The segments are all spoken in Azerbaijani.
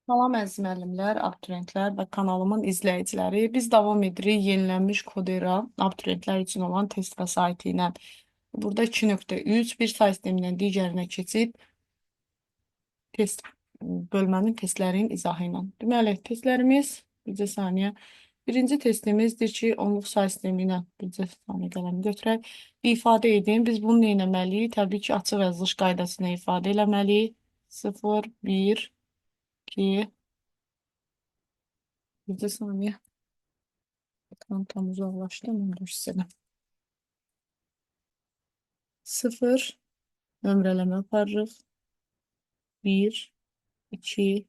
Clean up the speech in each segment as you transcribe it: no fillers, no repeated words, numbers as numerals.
Salam əziz müəllimlər, abituriyentlər və kanalımın izləyiciləri. Biz davam edirik yenilənmiş Kodera abituriyentlər üçün olan test vəsaiti ilə. Burada 2.3 bir say sistemindən digərinə keçib test bölmənin testlərinin izahı ilə. Deməli, testlərimiz bircə saniyə. Birinci testimizdir ki, onluq say sistemi ilə bircə saniyə qələmi götürək. İfadə edin. Biz bunu nə etməliyik? Təbii ki, açıq yazılış qaydasına ifadə eləməliyik. 0, 1, 2, bircə saniyə. Ekran tam uzaqlaşdı. Onu da hissədə. 0, nömrələmə aparırıq. 1, 2,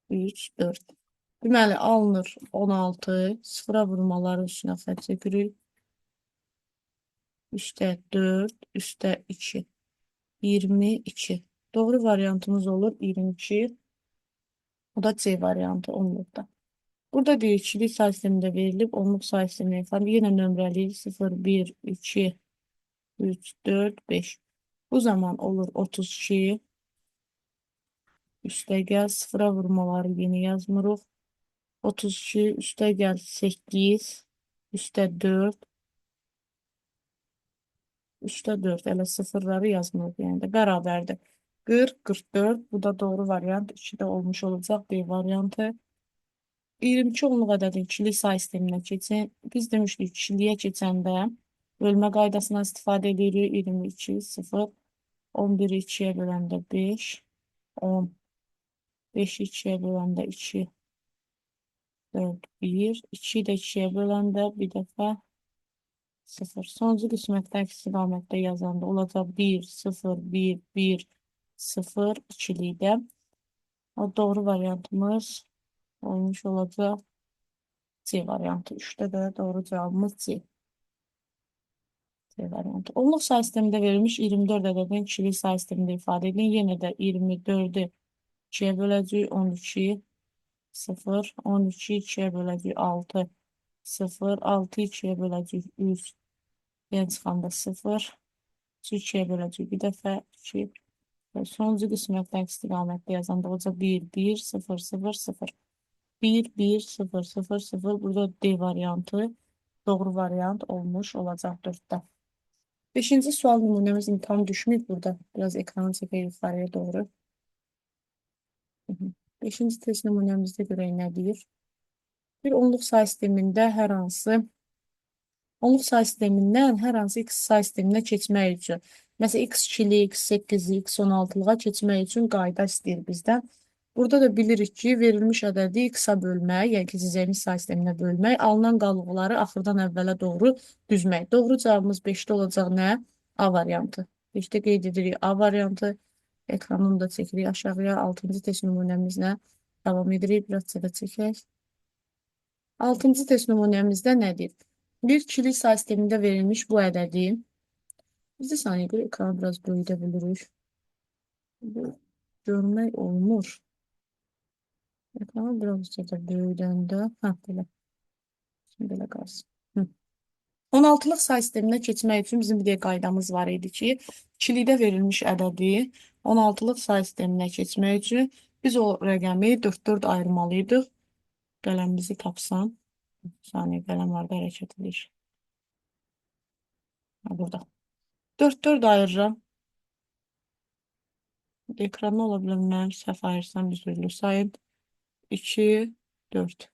3, 4. Deməli, alınır 16. Sıfıra vurmaların üstünə xətt çəkirik. Üstə 4, üstə 2. 22. Doğru variantımız olur 22. O da C variantı onluqda. Burada deyir ikilik say sistemində verilib, onluq say sistemində ifadə. Yenə nömrəliyik 0, 1, 2, 3, 4, 5. Bu zaman olur 32. Üstə gəl, sıfıra vurmaları yeni yazmırıq. 32, üstə gəl 8, üstə 4, üstə 4. Elə sıfırları yazmırıq, yəni də bərabərdir. 40, 44. Bu da doğru variant. 2 də olmuş olacaq D variantı. 22 onluq ədədin ikilik say sisteminə keçin. Biz demişdik ikiliyə keçəndə bölmə qaydasından istifadə edirik. 22, 0, 11-i 2-yə böləndə 5, 10, 5-i 2-yə böləndə 2, 4, 1, 2-yi də 2-yə böləndə bir dəfə 0. Sonuncu qismətdən istiqamətdə yazanda olacaq 1, 0, 1, 1, 0, ikilikdə. O doğru variantımız olmuş olacaq C variantı. 3-də də doğru cavabımız C. C variantı. Onluq say sistemində verilmiş 24 ədədin ikilik say sistemində ifadə edin. Yenə də 24-ü 2-yə böləcəyik 12, 0, 12 2-yə böləcəyik 6, 0, 6 2-yə böləcəyik 3, yenə çıxanda 0, 3 2-yə böləcəyik bir dəfə 2 və sonuncu qismətdən istiqamətdə yazanda olacaq 1, 1, 0, 0, 0. 1, 1, 0, 0, 0. Burada D variantı doğru variant olmuş olacaq 4-də. Beşinci sual nümunəmiz tam düşməyib burada. Biraz ekranı çəkək yuxarıya doğru. Beşinci test nümunəmizdə görək nə deyir. Bir onluq say sistemində hər hansı onluq say sistemindən hər hansı x say sisteminə keçmək üçün, məsələn, x2-lik, x8-lik, x16-lığa keçmək üçün qayda istəyir bizdən. Burada da bilirik ki, verilmiş ədədi x-a bölmək, yəni keçəcəyimiz say sisteminə bölmək, alınan qalıqları axırdan əvvələ doğru düzmək. Doğru cavabımız 5-də olacaq nə? A variantı. 5-də qeyd edirik A variantı. Ekranını da çəkirik aşağıya. 6-cı test nümunəmizlə davam edirik. Biraz çələ çəkək. 6-cı test nümunəmizdə nə deyir? Bir ikilik say sistemində verilmiş bu ədədi. Biz də saniyə görə ekranı biraz böyüdə bilirik. Bu görmək olmur. Ekranı biraz da böyüdəndə, hə, belə. Şimdi belə qalsın. Hı. 16-lıq say sisteminə keçmək üçün bizim bir də qaydamız var idi ki, ikilikdə verilmiş ədədi 16-lıq say sisteminə keçmək üçün biz o rəqəmi 4-4 ayırmalıydıq. Qələmimizi tapsam. Bir saniyə, qələm harda hərəkət edir? Ha, burada. 4-4 ayırıram. Ekranda ola bilər mən səhv ayırsam üzrlü sayın. 2, 4.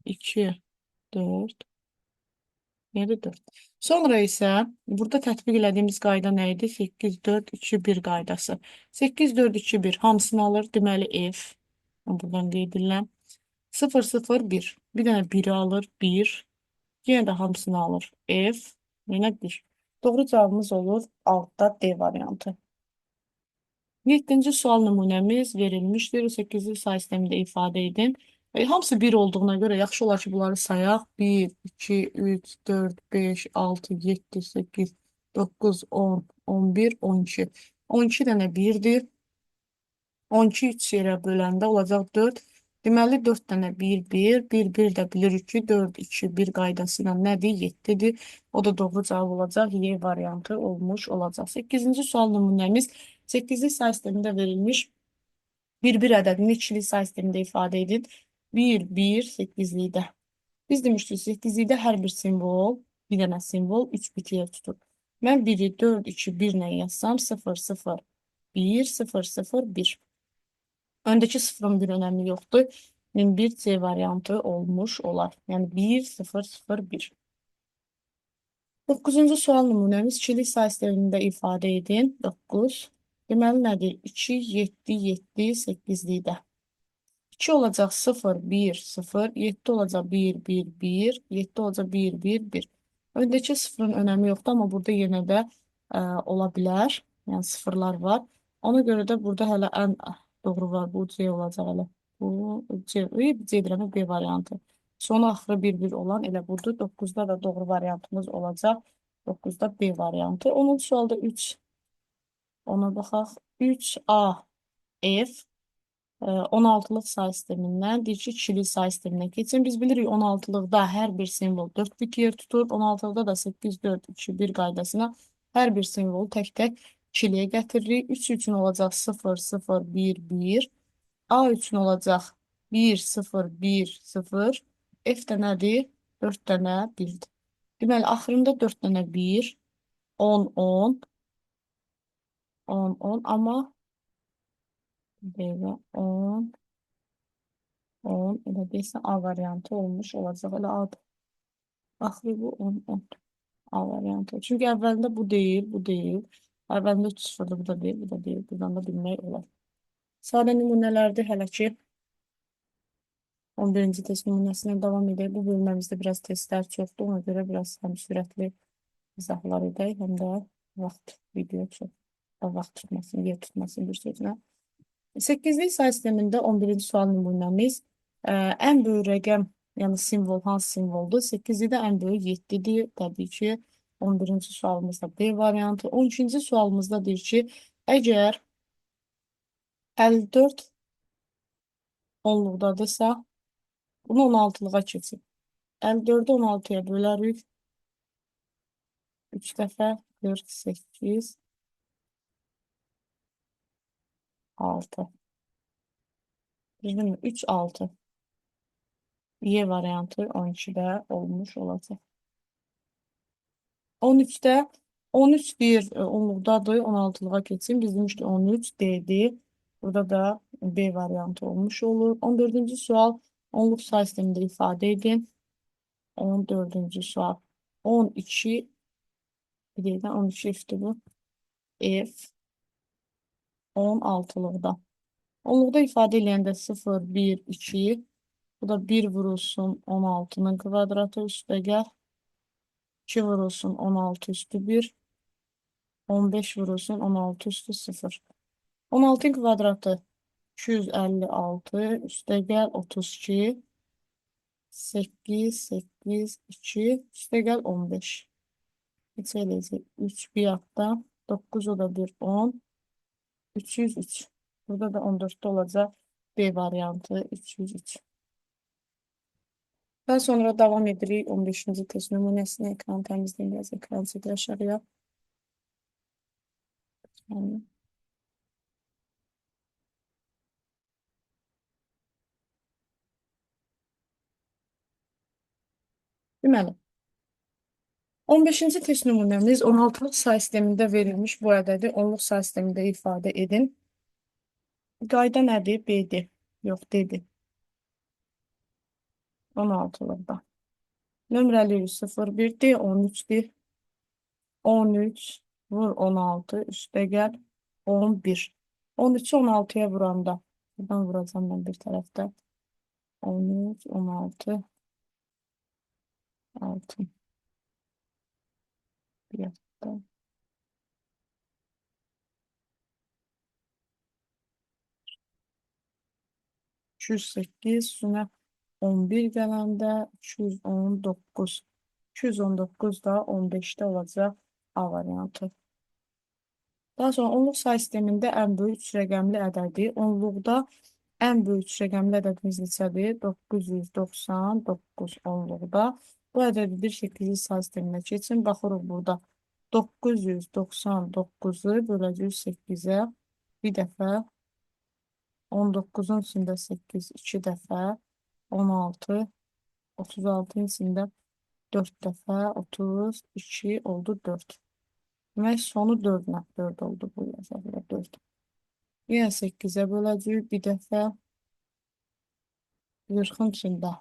2, 4. 7, 4. Sonra isə burada tətbiq elədiyimiz qayda nə idi? 8, 4, 2, 1 qaydası. 8, 4, 2, 1 hamısını alır. Deməli F. Buradan qeyd edirəm. 0, 0, 1. Bir dənə 1-i alır. 1. Yenə də hamısını alır. F. Yenə 1. Doğru cavabımız olur altda D variantı. 7-ci sual nümunəmiz verilmişdir. 8-li say sistemində ifadə edin. Hamısı 1 olduğuna görə yaxşı olar ki, bunları sayaq. 1, 2, 3, 4, 5, 6, 7, 8, 9, 10, 11, 12. 12 dənə 1-dir. 12 3 yerə böləndə olacaq 4. Deməli 4 dənə 1, 1, 1, 1 də bilirik ki, 4, 2, 1 qaydası ilə nədir? 7-dir. O da doğru cavab olacaq. Y variantı olmuş olacaq. 8-ci sual nümunəmiz 8-lik say sistemində verilmiş 1, 1 ədədini ikilik say sistemində ifadə edin. 1, 1, 8-likdə. Biz demişdik 8-likdə hər bir simvol, bir dənə simvol 3 bit yer tutur. Mən 1-i 4, 2, 1 ilə yazsam 0, 0, 1, 0, 0, 1. Öndəki sıfırın bir önəmi yoxdur. 1 C variantı olmuş olar. Yəni 1, 0, 0, 1. 9-cu sual nümunəmiz ikilik say sistemində ifadə edin. 9. Deməli nədir? 2, 7, 7, 8-likdə. 2 olacaq 0, 1, 0, 7 olacaq 1, 1, 1, 7 olacaq 1, 1, 1. Öndəki sıfırın önəmi yoxdur, amma burada yenə də ola bilər. Yəni sıfırlar var. Ona görə də burada hələ ən doğru var. Bu C olacaq hələ. Bu C, C deyirəm, B variantı. Sonu axırı 1-1 olan elə budur. 9-da da doğru variantımız olacaq. 9-da B variantı. 10-cu sualda 3. Ona baxaq. 3A F 16-lıq say sistemindən deyir ki, ikilik say sisteminə keçin. Biz bilirik 16-lıqda hər bir simvol 4 bit yer tutur. 16-lıqda da 8, 4, 2, 1 qaydasına hər bir simvolu tək-tək ikiliyə gətiririk. 3 üçün olacaq 0, 0, 1, 1. A üçün olacaq 1, 0, 1, 0. F də nədir? 4 dənə 1-dir. Deməli, axırında 4 dənə 1, 10, 10, 10, 10, amma belə 10, 10, elə bilsə A variantı olmuş olacaq. Elə A-dır. Axırı bu 10, 10. A variantı. Çünki əvvəlində bu deyil, bu deyil. Əvvəlində 3 sıfırdır, bu da deyil, bu da deyil. Buradan da bilmək olar. Sadə nümunələrdir hələ ki. 11-ci test nümunəsinə davam edək. Bu bölməmizdə biraz testlər çoxdur. Ona görə biraz həm sürətli izahlar edək, həm də vaxt video çox vaxt tutmasın, yer tutmasın bir sözlə. 8-lik say sistemində 11-ci sual nümunəmiz ən böyük rəqəm, yəni simvol hansı simvoldur? 8-likdə ən böyük 7-dir. Təbii ki, 11-ci sualımızda B variantı. 12-ci sualımızda deyir ki, əgər 54 onluqdadırsa, bunu 16-lığa keçin. 54-ü 16-ya bölərik. 3 dəfə 48, 6. Düzdürmü? 3, 6. Y variantı 12-də olmuş olacaq. 13-də 13 bir onluqdadır, 16-lığa keçsin. Biz demişdik 13 D-dir. Burada da B variantı olmuş olur. 14-cü sual onluq say sistemində ifadə edin. 14-cü sual 12 bir dəqiqə 12 F-dir bu. F 16-lıqda. Onluqda ifadə eləyəndə 0, 1, 2. Bu da 1 vurulsun 16-nın kvadratı üstə gəl. 2 vurulsun 16 üstü 1. 15 vurulsun 16 üstü 0. 16'nın kvadratı 256 üstə gəl 32. 8, 8, 2 üstə gəl 15. Neçə eləyəcək? 3 bir hafta. 9 o da 1, 10. 303. Burada da 14'te olacaq B variantı 303. Daha sonra davam edirik 15-ci test nümunəsinə. Ekran təmizləyim, biraz ekran çəkir aşağıya. Yani. Deməli, 15-ci test nümunəmiz 16-lıq say sistemində verilmiş bu ədədi onluq say sistemində ifadə edin. Qayda nədir? B-dir. Yox, D-dir. 16-lıqda. Nömrəliyirik 0, 1-dir, 13-dir. 13 vur 16, üstə gəl 11. 13-ü 16-ya vuranda, buradan vuracağım mən bir tərəfdə. 13, 16, 6. Bir dakika. 208 üstünə 11 gələndə 219. 219 da 15'də olacaq A variantı. Daha sonra onluq say sistemində ən böyük üç rəqəmli ədədi. Onluqda ən böyük üç rəqəmli ədədimiz neçədir? 999 onluqda. Bu ədədi bir 8-lik say sisteminə keçin. Baxırıq burada 999-u böləcəyik 8-ə bir dəfə 19-un içində 8 2 dəfə, 16, 36-ın içində 4 dəfə, 32 oldu 4. Demək, sonu 4 ilə 4 oldu bu məsələdə 4. Yenə 8-ə böləcəyik bir dəfə. 40-ın içində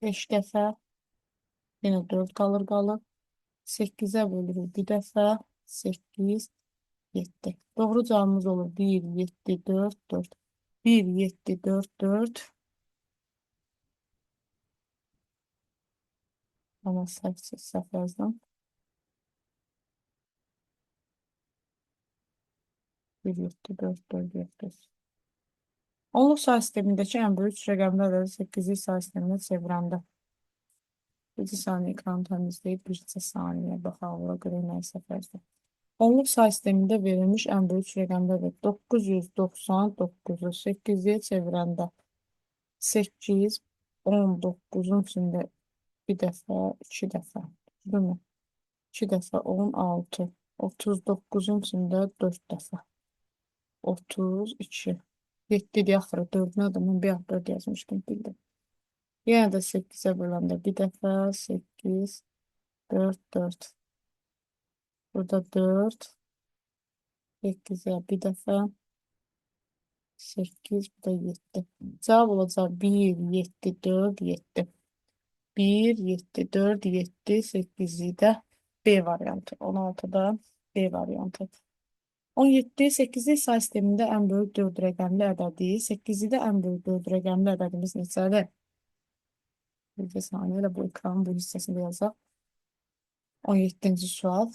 5 dəfə, yenə 4 qalır. 8-ə bölürük bir dəfə, 8, 7. Doğru cavabımız olur 1, 7, 4, 4. 1, 7, 4, 4. Ama səhv yazdım. 1, 7, 4, 4, 7. Onluq say sistemindəki ən böyük üç rəqəmli ədədi 8-lik say sisteminə çevirəndə. Bir saniyə ekranı təmizləyib, bir saniyə baxaq, ora görək nəyi səhv yazdım. Onluq say sistemində verilmiş ən böyük üç rəqəmli ədəd 999-u 8-liyə çevirəndə 8, 19-un içində bir dəfə, iki dəfə, değil mi? 2 dəfə 16, 39-un içində 4 dəfə, 32, 7 deyə axırı 4 nədir? Mən bir 4 yazmışdım, bildim. Yenə də 8-ə böləndə bir dəfə, 8, 4, 4. Burada 4, 8-ə bir dəfə, 8, bu da 7. Cavab olacaq 1, 7, 4, 7. 1, 7, 4, 7, 8-i də B variantı. 16-da B variantı. 17, 8-lik say sistemində ən böyük 4 rəqəmli ədədi, 8-də ən böyük 4 rəqəmli ədədimiz neçədir? Bir saniyə elə bu ekranın bu hissəsində yazaq. 17-ci sual.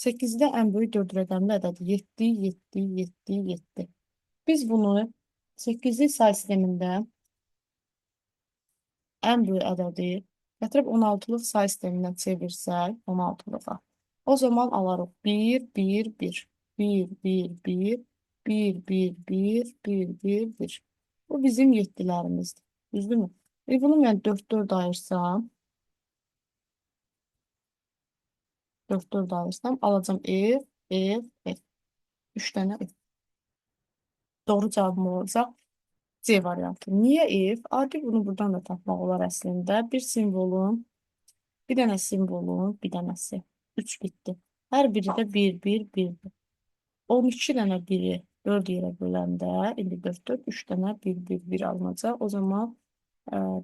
8-də ən böyük 4 rəqəmli ədədi 7, 7, 7, 7. Biz bunu 8-lik say sistemində ən böyük ədədi gətirib 16-lıq say sistemindən çevirsək 16-lığa. O zaman alarıq 1, 1, 1, 1, 1, 1, 1, 1, 1, 1, 1, 1. Bu bizim 7-lərimizdir. Düzdürmü? Bunu mən 4, 4 ayırsam, 4, 4 ayırsam, alacağım F, F, F. 3 dənə F. Doğru cavabım olacaq C variantı. Niyə F? Adi bunu buradan da tapmaq olar əslində. Bir simvolun, bir dənə simvolun, bir dənəsi. 3 bitdi. Hər biri də 1, 1, 1-dir. 12 dənə biri 4 yerə böləndə, indi 4, 4, 3 dənə 1, 1, 1 alınacaq. O zaman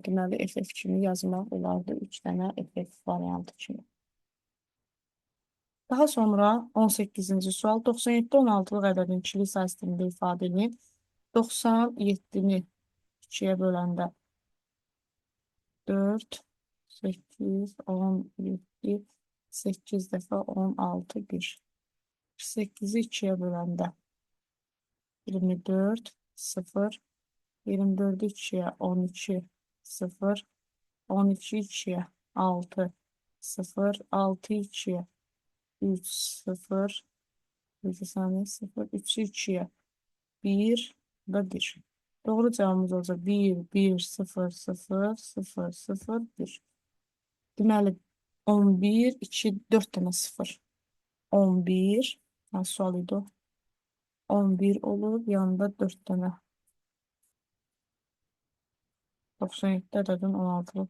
deməli FF kimi yazmaq olardı. 3 dənə FF variantı kimi. Daha sonra 18-ci sual 97 16-lıq ədədin ikilik say sistemində ifadə edin. 97-ni 2-yə böləndə 4, 8, 17, 8 dəfə 16, 1. 8-i 2-yə böləndə 24, 0, 24-ü 2-yə 12, 0, 12 2-yə 6, 0, 6 2-yə 3, 0, bir saniyə 0, 3-ü 2-yə 1 və 1. Doğru cavabımız olacaq 1, 1, 0, 0, 0, 0, 1. Deməli 11, 2, 4 dənə 0. 11, hansı sual idi o? 11 olur, yanında 4 dənə. 97 ədədin 16-lıq.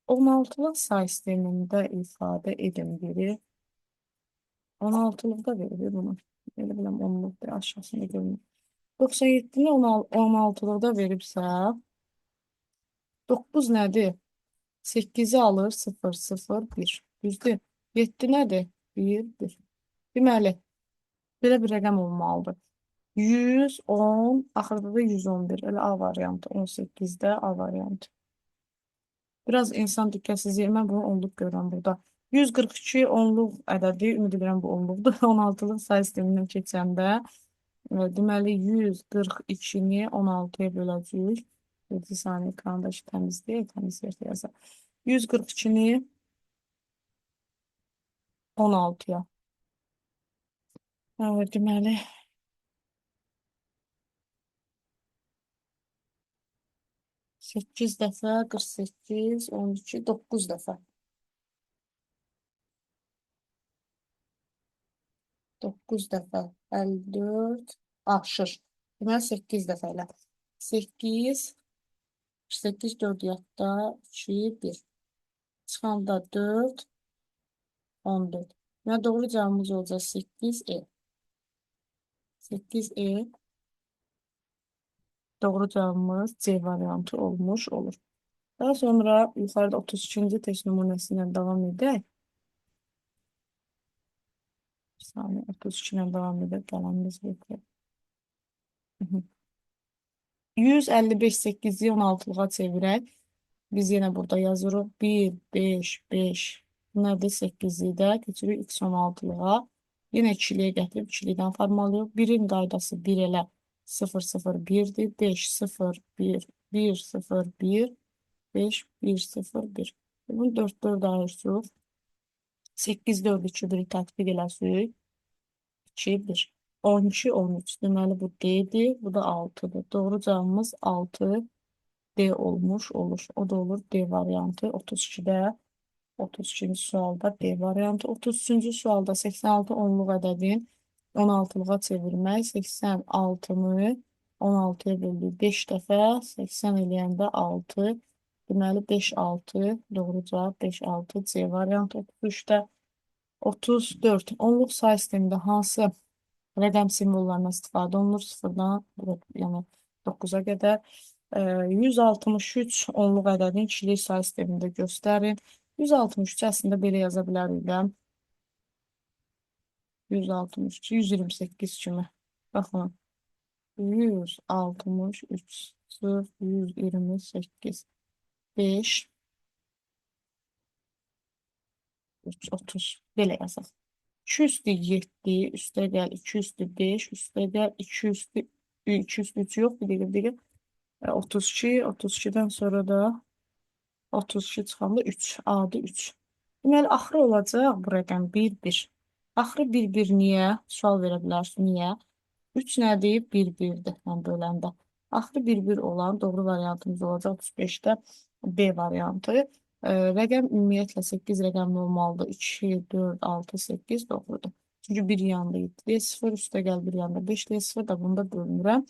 16-lıq say sistemində ifadə edin biri. 16-lıqda verilir bunu. Elə biləm 10-luqdur, aşağısında görünür. 97-ni 16-lıqda veribsə, 9 nədir? 8-i alır, 0, 0, 1. Düzdür? 7 nədir? 1, 1. Deməli, belə bir rəqəm olmalıdır. 110, axırda da 111. Elə A variantı. 18-də A variantı. Biraz insan diqqətsizliyi, mən bunu onluq görürəm burada. 142 onluq ədədi, ümid edirəm bu onluqdur. 16-lıq say sistemindən keçəndə, deməli 142-ni 16-ya böləcəyik. 7 saniyə ekranda təmizləyək, təmiz yerdə yazaq. 142-ni 16-ya. Evet, deməli 8 dəfə 48, 12, 9 dəfə. 9 dəfə 54, Aşır. Deməli 8 dəfə ilə. 8, 8, 4 yadda, 2, 1. Çıxanda 4, 14. Deməli doğru cavabımız olacaq 8E. 8E. Doğru cavabımız C variantı olmuş olur. Daha sonra yuxarıda 32-ci test nümunəsi ilə davam edək. Bir saniye, 32 ilə davam edək. Qələmimiz yoxdur. 155 8-i 16-lığa çevirək. Biz yenə burada yazırıq. 1, 5, 5. Bunlar da 8-i də keçirik x 16-lığa. Yenə ikiliyə gətirib ikilikdən formalıyıq. 1-in qaydası 1 elə 0, 0, 1-dir. 5, 0, 1, 1, 0, 1, 5, 1, 0, 1. Bunu 4, 4 ayırsıq. 8, 4, 2, 1-i tətbiq eləsək. 2, 1. 12, 13. Deməli bu D-dir, bu da 6-dır. Doğru cavabımız 6 D olmuş olur. O da olur D variantı. 32-də, 32-ci sualda D variantı. 33-cü sualda 86 onluq ədədin 16-lığa çevirmək. 86-nı 16-ya böldük 5 dəfə. 80 eləyəndə 6. Deməli 5, 6. Doğru cavab 5, 6. C variantı 33-də. 34. Onluq say sistemində hansı rəqəm simvollarından istifadə olunur? 0-dan, yəni 9-a qədər. 163 onluq ədədin ikilik say sistemində göstərin. 163 əslində belə yaza bilərik də. 163, 128 kimi. Baxın. 163, 0, 128, 5, 3, 30. Belə yazaq. 2 üstü 7, üstə gəl 2 üstü 5, üstə gəl 2 üstü 2 üstü 3 yox, bir dəqiqə, bir dəqiqə. 32, 32-dən sonra da 32 çıxanda 3, A-dır 3. Deməli, axırı olacaq bu rəqəm 1, 1. Axırı 1, 1 niyə? Sual verə bilərsiniz, niyə? 3 nədir? 1, 1-dir, yəni böləndə. Axırı 1, 1 olan doğru variantımız olacaq 35-də B variantı. Rəqəm ümumiyyətlə 8 rəqəmli olmalıdır. 2, 4, 6, 8 doğrudur. Çünki bir yanda 7 0, üstə gəl bir yanda 5 0 da bunu da bölmürəm.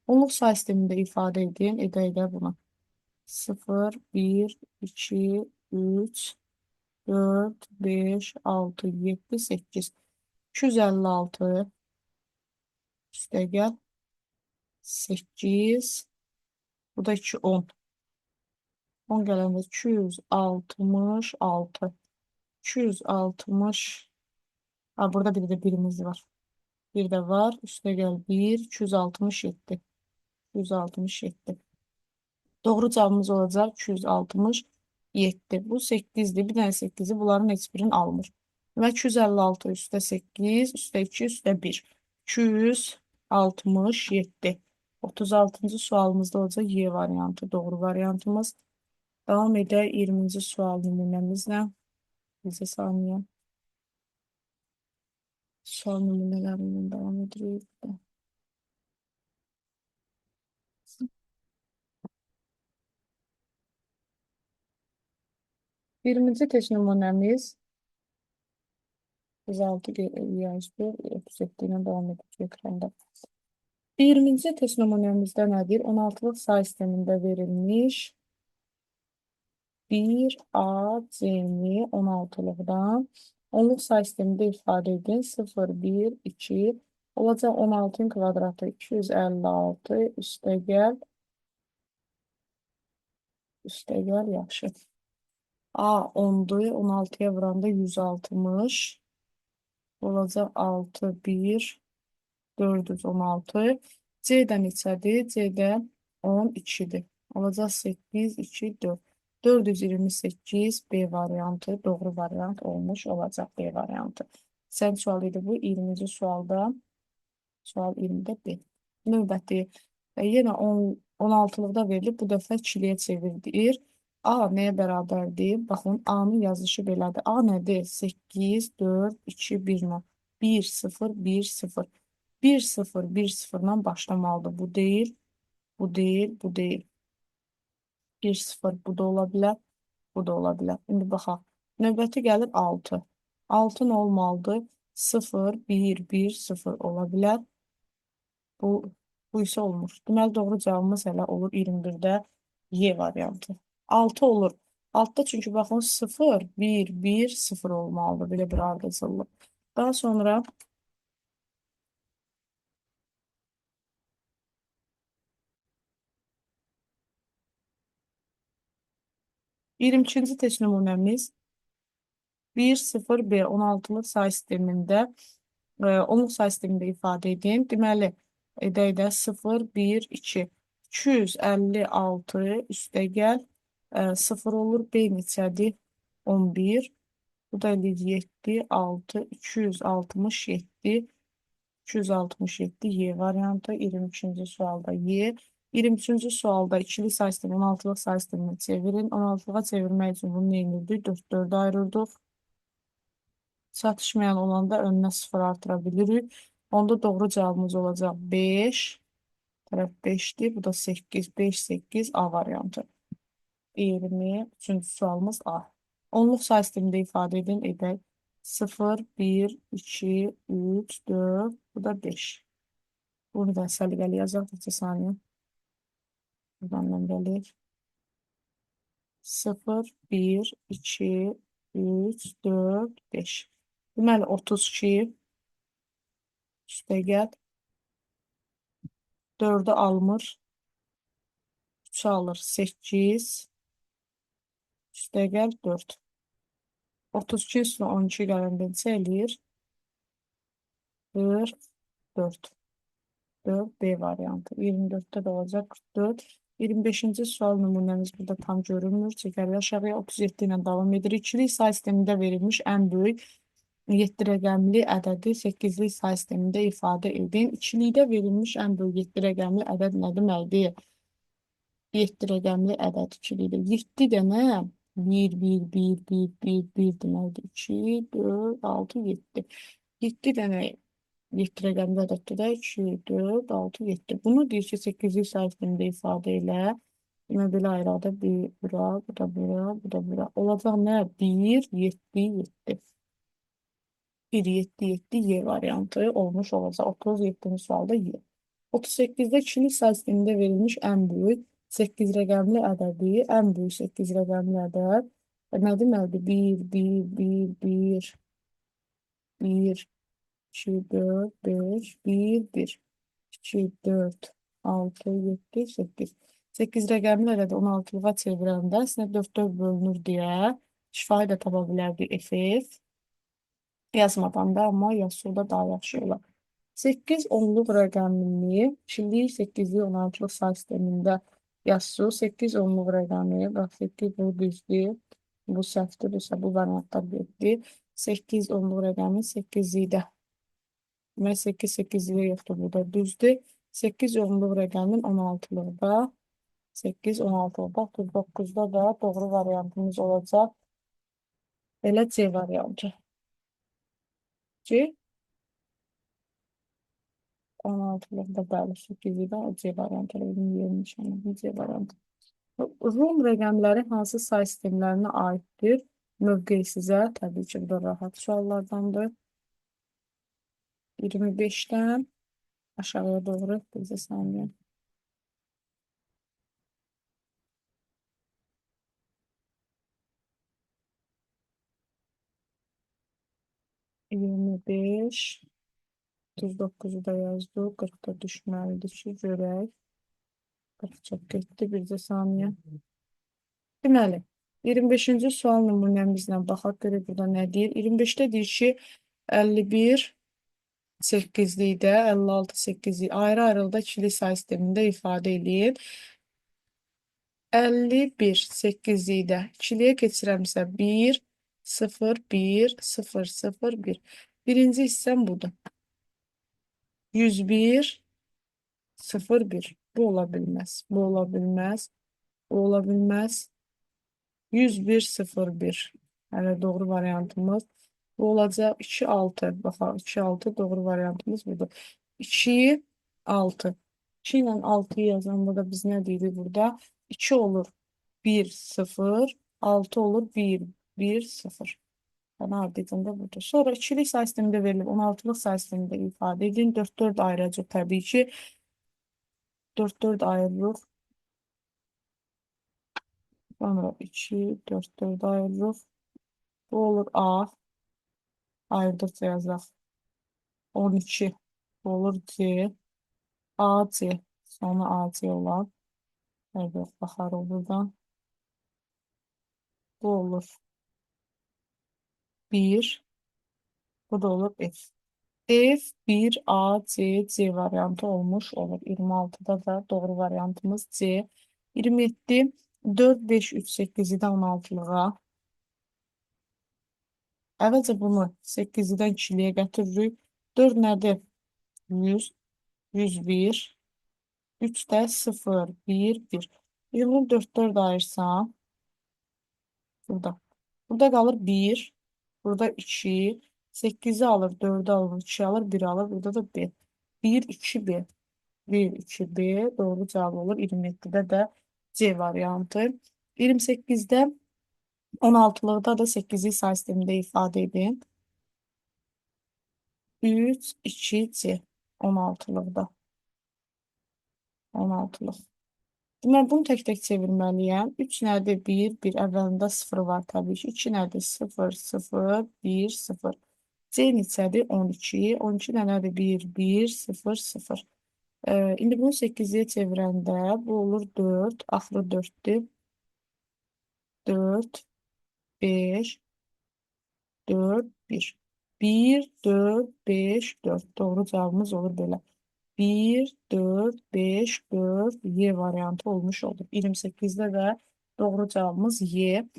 Onluq say sistemində ifadə edin, edə-edə buna. 0, 1, 2, 3, 4, 5, 6, 7, 8. 256 üstə gəl 8, bu da 2, 10. 10 gələndə 266. 260. Ha, burada bir də birimiz var. Bir də var. Üstə gəl 1, 267. 267. Doğru cavabımız olacaq 267. Bu 8-dir. Bir dənə 8-i bunların heç birini almır. Demək 256 üstə 8, üstə 2, üstə 1. 267. 36-cı sualımızda olacaq Y variantı, doğru variantımız. Davam edək 20-ci sual nümunəmizlə. Bircə saniyə. Sual nümunələri davam edirik. 20-ci test nümunəmiz 36 yazdı, 37 ilə davam edirik ekranda. 20-ci test nümunəmizdə nədir? 16-lıq say sistemində verilmiş 1 A, C-ni 16-lıqdan onluq say sistemində ifadə edin. 0, 1, 2 olacaq 16-nın kvadratı 256 üstə gəl. Üstə gəl, yaxşı. A 10-dur. 16-ya vuranda 160. Olacaq 6, 1, 416. C-də neçədir? C-də 12-dir. Olacaq 8, 2, 4. 428 B variantı doğru variant olmuş olacaq B variantı. Sən sual idi bu 20-ci sualda. Sual 20-də B. Növbəti yenə 16-lıqda verilib. Bu dəfə ikiliyə çevirdir. A nəyə bərabərdir? Baxın, A-nın yazışı belədir. A nədir? 8, 4, 2, 1 ilə. 1, 0, 1, 0. 1, 0, 1, 0 ilə başlamalıdır. Bu deyil, bu deyil, bu deyil. 1, 0 bu da ola bilər, bu da ola bilər. İndi baxaq. Növbəti gəlir 6. 6 nə olmalıdır? 0, 1, 1, 0 ola bilər. Bu isə olmur. Deməli, doğru cavabımız hələ olur 21-də Y variantı. 6 olur. Altda çünki baxın 0, 1, 1, 0 olmalıdır. Belə bir ardıcıllıq. Daha sonra 22-ci test nümunəmiz 1, 0, B 16-lıq say sistemində, onluq say sistemində ifadə edin. Deməli, edək də 0, 1, 2, 256 üstəgəl 0 olur. B neçədir? 11. Bu da eləyir 7, 6, 267, 267 Y variantı. 23-cü sualda Y. 23-cü sualda ikili say sistemi 16-lıq say sisteminə çevirin. 16-lığa çevirmək üçün bunu nə edirdik? 4, 4 ayırırdıq. Çatışmayan olanda önünə 0 artıra bilirik. Onda doğru cavabımız olacaq 5. Tərəf 5-dir. Bu da 8, 5, 8 A variantı. 23-cü sualımız A. Onluq say sistemində ifadə edin. Edək. 0, 1, 2, 3, 4, bu da 5. Bunu da səliqəli yazaq. Neçə saniyə. Buradan mən gəlir. 0, 1, 2, 3, 4, 5. Deməli, 32 üstəgəl 4-ü almır. 3-ü alır. 8 üstəgəl 4. 32 üstünə 12 gələndə neçə eləyir? 44. 4 B variantı. 24-də də olacaq 44. 25-ci sual nümunəmiz burada tam görünmür. Çəkərik aşağıya 37 ilə davam edirik. İkilik say sistemində verilmiş ən böyük 7 rəqəmli ədədi 8-lik say sistemində ifadə edin. İkilikdə verilmiş ən böyük 7 rəqəmli ədəd nə deməkdir? 7 rəqəmli ədəd ikilikdə. 7 dənə 1, 1, 1, 1, 1, 1 deməkdir. 2, 4, 6, 7. 7 dənə 7 rəqəmli ədəddir də 2, 4, 6, 7. Bunu deyir ki, 8-lik say sistemində ifadə elə. Demək, belə ayıraq da bir bura, bu da bura, bu da bura. Olacaq nə? 1, 7, 7. 1, 7, 7 Y variantı olmuş olacaq. 37-ci sualda Y. 38-də ikilik say sistemində verilmiş ən böyük 8 rəqəmli ədədi, ən böyük 8 rəqəmli ədəd nə deməkdir? 1, 1, 1, 1, 1, 2, 4, 5, 1, 1, 2, 4, 6, 7, 8. 8 rəqəmli ədədi 16-lığa çevirəndə əslində 4 4 bölünür deyə şifahi də tapa bilərdik FF. Yazmadan da, amma yazsuda daha yaxşı olar. 8 onluq rəqəmini ikilik, 8-lik, 16-lıq say sistemində yazsu. 8 onluq rəqəmi, bax 8 bu düzdür, bu səhvdir, bu isə bu variantlar getdi. 8 onluq rəqəmi 8-likdə. Demək 8 8-lik yoxdur, bu da düzdür. 8 onluq rəqəmin 16-lıqda, 8 16-lıqda, 39-da da doğru variantımız olacaq. Elə C variantı. C 16-lıqda bəli 8-likdə C variantı. Elə bunun yerini nişanladım C variantı. Rum rəqəmləri hansı say sistemlərinə aiddir? Mövqe sizə təbii ki, bu da rahat suallardandır. 25-dən aşağıya doğru bir saniyə. ...25... 39-u da yazdıq, 40 da düşməlidir ki, görək. 40 çox getdi, bircə saniyə. Deməli, 25-ci sual nümunəmizlə baxaq, görək burada nə deyir. 25-də deyir ki, 51 8-likdə, 56 8-lik ayrı-ayrılıqda ikili say sistemində ifadə eləyir. 51 8-likdə ikiliyə keçirəmsə 1, 0, 1, 0, 0, 1. Birinci hissəm budur. 101, 0, 1. Bu ola bilməz. Bu ola bilməz. Bu ola bilməz. 101, 0, 1. Hələ doğru variantımız. Bu olacaq 2, 6. Baxaq 2, 6 doğru variantımız budur. 2, 6. 2 ilə 6-yı yazanda da biz nə deyirik burada? 2 olur 1, 0. 6 olur 1, 1, 0. Yəni, ardından burada. Sonra ikilik say sistemində verilib, 16-lıq say sistemində ifadə edin. 4-4 ayıracaq təbii ki. 4-4 ayırırıq. Sonra 2, 4, 4 ayırırıq. Bu olur A. Ayırdıqca yazaq. 12. Bu olur C. A, C. Sonra A, C olan. Evet, baxarıq buradan. Bu olur 1. Bu da olur F. F, 1, A, C, C variantı olmuş olur. 26'da da doğru variantımız C. 27, 4, 5, 3, 8-dən 16-lığa. Əvvəlcə bunu 8-dən 2-liyə gətiririk. 4 nədir? 100, 101, 3 də 0, 1, 1. İndi bunu 4, 4 ayırsam, burada. Burada qalır 1, burada 2, 8'i alır, 4'ü alır, 2 alır, 1 alır. Burada da B. 1, 2, B. 1, 2, B. Doğru cavab olur. 27'də də C variantı. 28'də 16-lıqda da 8'i say sistemində ifadə edin. 3, 2, C. 16-lıqda. 16-lıq. Deməli, bunu tək-tək çevirməliyəm. 3 nədir? 1, 1. Əvvəlində 0 var təbii ki. 2 nədir? 0, 0, 1, 0. C neçədir? 12. 12 də nədir? 1, 1, 0, 0. İndi bunu 8-ə çevirəndə bu olur 4. Axırı 4-dür. 4, 5, 4, 1. 1, 4, 5, 4. Doğru cavabımız olur belə. 1, 4, 5, 4, Y variantı olmuş oldu. 28'də də doğru cavabımız Y.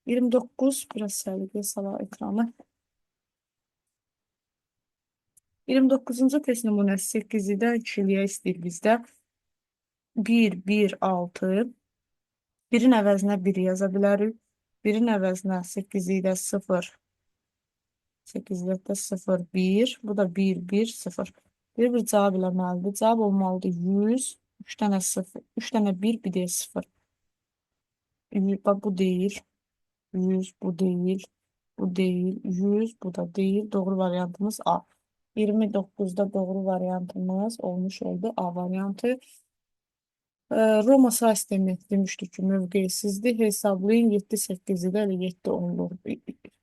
29, biraz səliqəyə salaq ekranı. 29-cu test nümunəsi 8-dən 2-liyə istəyir bizdə. 1, 1, 6. 1-in əvəzinə 1 yaza bilərik. 1-in əvəzinə 8-i də 0. 8-də də 0, 1. Bu da 1, 1, 0. Bir cavab eləməlidir. Cavab olmalıdır 100. 3 dənə 0, 3 dənə 1, bir də 0. Bax, bu deyil. 100, bu deyil. Bu deyil. 100, bu da deyil. Doğru variantımız A. 29'da doğru variantımız olmuş oldu. A variantı. Roma say sistemi demişdik ki, mövqeyisizdir. Hesablayın 7, 8-i də elə 7 onluq,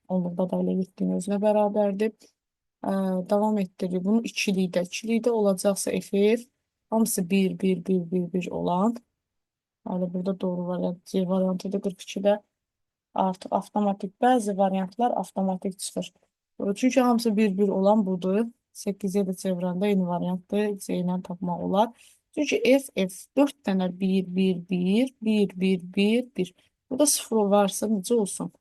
onluqda da elə 7-nin özünə bərabərdir. Davam etdiririk bunu ikilikdə. İkilikdə olacaqsa FF, hamısı 1, 1, 1, 1, 1 olan. Hələ burada doğru variant C variantıdır 42-də. Artıq avtomatik, bəzi variantlar avtomatik çıxır. Çünki hamısı 1-1 olan budur. 8-ə də çevirəndə eyni variantdır. C ilə tapmaq olar. Çünki F, F 4 dənə 1, 1, 1, 1, 1, 1, 1. Burada 0 varsa necə olsun?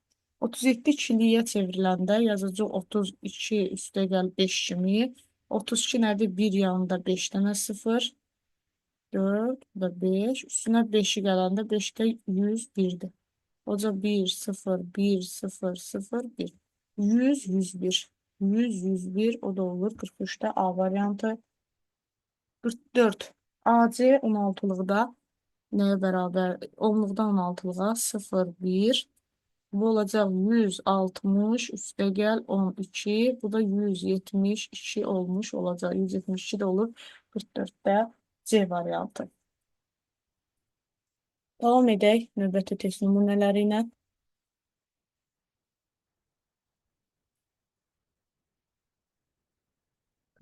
37 ikiliyə çevriləndə yazacaq 32 üstə gəl 5 kimi. 32 nədir? 1 yanında 5 dənə 0. 4, bu da 5. Üstünə 5-i gələndə 5 də 101-dir. Oca 1, 0, 1, 0, 0, 1. 100, 101. 100, 101 o da olur. 43'te A variantı. 44. AC 16-lıqda nəyə bərabər? 10-luqdan 16-lığa 0, 1. Bu olacaq 160 üstə gəl 12. Bu da 172 olmuş olacaq. 172 də olur 44-də C variantı. Davam edək növbəti test nümunələri ilə.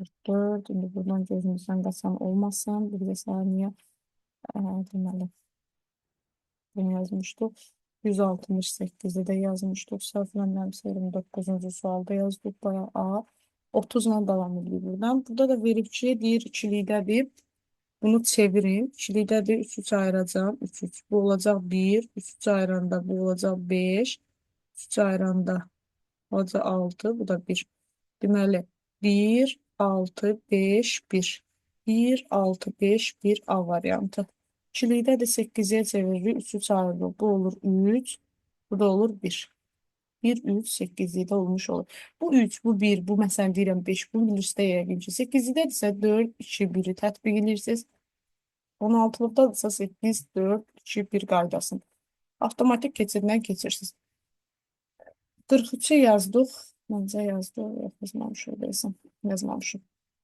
44. İndi buradan gözümüzdən qaçan olmasın. Bir də saniyə. Deməli, bunu yazmışdıq. 168-də də yazmışdıq. Səhv eləmirəmsə 29-cu sualda yazdıq. Bayağı A. 30 ilə davam edir buradan. Burada da verib ki, deyir ikilikdədir. Bunu çevirin. İkilikdədir. 3 3 ayıracağım. 3 3. Bu olacaq 1. 3 3 ayıranda bu olacaq 5. 3 3 ayıranda olacaq 6. Bu da 1. Deməli 1, 6, 5, 1. 1, 6, 5, 1 A variantı. İkilikdə də 8-ə çeviririk. 3 3 ayırırıq. Bu olur 3. Bu da olur 1. 1, 3, 8 də olmuş olur. Bu 3, bu 1, bu məsələn deyirəm 5, bu bilirsə yəqin ki 8-də isə 4, 2, 1-i tətbiq edirsiniz. 16-lıqda isə 8, 4, 2, 1 qaydasını. Avtomatik keçiddən keçirsiniz. 43-ü yazdıq. Məncə yazdıq. Yox, yazmamışıq deyəsən. Yazmamışıq.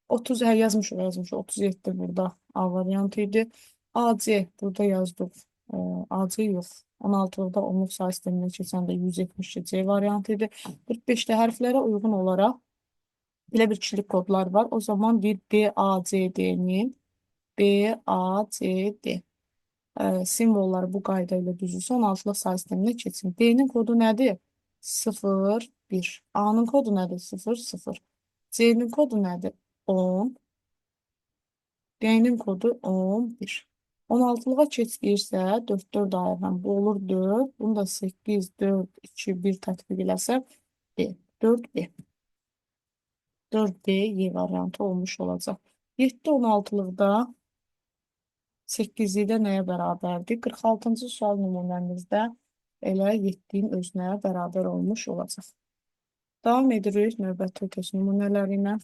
30, hə, yazmışıq, yazmışıq. 37 burada A variantı idi. AC burada yazdıq. AC yox. 16-da onluq sayı sisteminə keçəndə 172 C variantı idi. 45-də hərflərə uyğun olaraq belə bir ikilik kodlar var. O zaman bir B, A, C, D-nin B, A, C, D simvolları bu qayda ilə düzülsə 16-lıq sayı sisteminə keçsin. D-nin kodu nədir? 0, 1. A-nın kodu nədir? 0, 0. C-nin kodu nədir? 10. D-nin kodu 11. 16-lığa keçdiyirsə 4, 4 ayıram. Bu olur 4. Bunu da 8, 4, 2, 1 tətbiq eləsək B. 4B. 4B Y variantı olmuş olacaq. 7 16-lıqda 8-də nəyə bərabərdir? 46-cı sual nümunəmizdə elə 7-nin özünə bərabər olmuş olacaq. Davam edirik növbəti test nümunələri ilə.